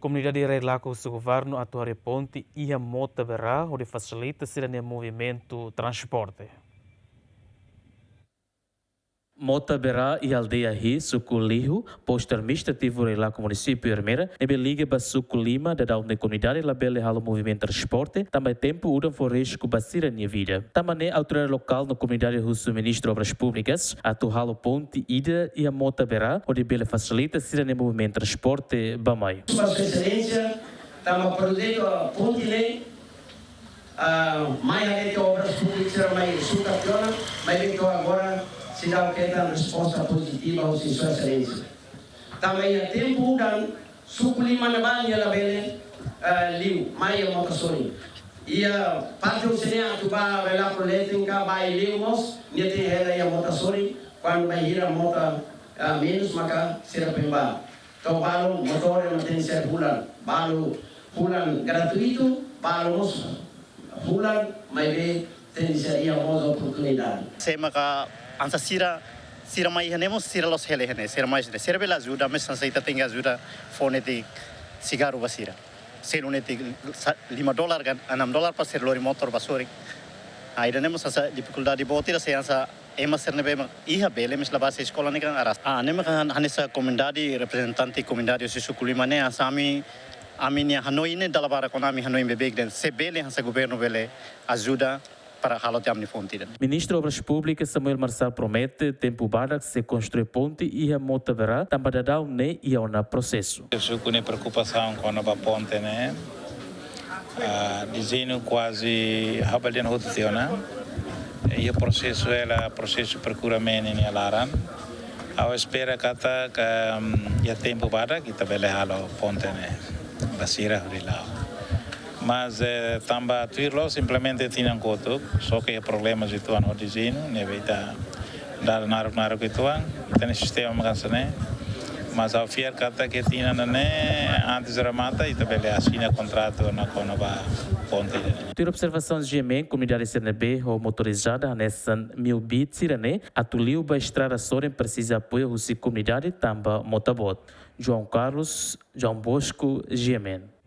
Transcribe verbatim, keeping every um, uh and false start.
Komunidade rai lakon husu governu atu harii ponte iha mota berá hodi fasilita sira-nia movimentu transporte. Mota berá iha aldeia Hi, suku Lihu, postu administrativu rai lakon munisípiu Ermera, ne'ebé liga ba suku Lima, daudaun ne'e komunidade labele halo movimentu transporte, tanba tempu udan fó risku ba sira-nia vida. Tanba ne'e autoridade lokál no komunidade husu Ministru Obras Públikas atu halo ponte ida iha mota berá, hodi bele fasilita sira-nia movimentu transporte bá-mai. Sua Exelénsia, tanba projetu ponte ne'e, ah, mai haree tiha Obras Públikas sira mai sukat tiha ona, maibé to'o agora seidauk hetan resposta pozitiva husi Sua Exelénsia. Tanba iha tempu udan, suku Lima ne'ebá nia labele, eh, liu, mai iha mota sorin. Iha parte husi ne'e atu bá Bailaco Leten ka bá Aileu mós, nia tenke hela iha mota sorin, kuandu bainhira mota, eh, menus maka sira foin bá. Entaun balu motór ema tenke ser hulan, balu hulan gratuitu, balu mós hulan, maibé tenke ser iha mós oportunidade. Se maka hanesan sira, sira mai iha ne'e mós sira la'ós hela iha ne'e, sira mai iha ne'e. Sira bele ajuda, mas hanesan ita tenke ajuda fó netik sigarru ba sira. Selu netik sa-, lima dolar ka enam dolar para sira lori motór bá sorin. Ah, ida-ne'e mós hanesan difikuldade boot ida, se hanesan ema sira ne'ebé mak iha bele, mas la bá husi eskola ne'e kan arrasta. Ah, ne'e maka han-, hanesan komunidade, reprezentante komunidade husi suku Lima ne'e, hanesan ami, ami-nia hanoin ne'e dala barak ona, ami hanoin beibeik de'it, se bele hanesan governu bele ajuda para halo tiha ami-nia ponte ida. Ministru Obras Públikas Samuel Marçal promete tempu badak sei konstrui ponte iha mota berá, tanba daudaun ne'e iha ona prosesu. Suku nia preokupasaun kona-ba ponte ne'e, ah, dezeñu kuaze ha'u bá dehan hotu tiha ona. Iha prosesu hela, prosesu prokuramentu nia laran. Ha'u espera katak, mm, iha tempu badak ita bele halo ponte ne'e ba sira hodi la'o. Mas, eh, tanba tuir loos simplesmente tinan kotuk, só ke iha problemas uitoan ho dezeñu, ne'ebé ita dada naruk-naruk uitoan, ita-nia sistema mak hanesan ne'e. Mas ha'u fiar katak tinan ne'e, antes remata, ita bele asina kontratu ona kona-ba ponte ne'e. Tuir observasaun G M N, komunidade sira ne'ebé ho motorizada hanesan mil bit sira-ne'e, atu liu ba estrada sorin presiza apoiu husi komunidade tanba mota boot. João Carlos, João Bosco, G M N.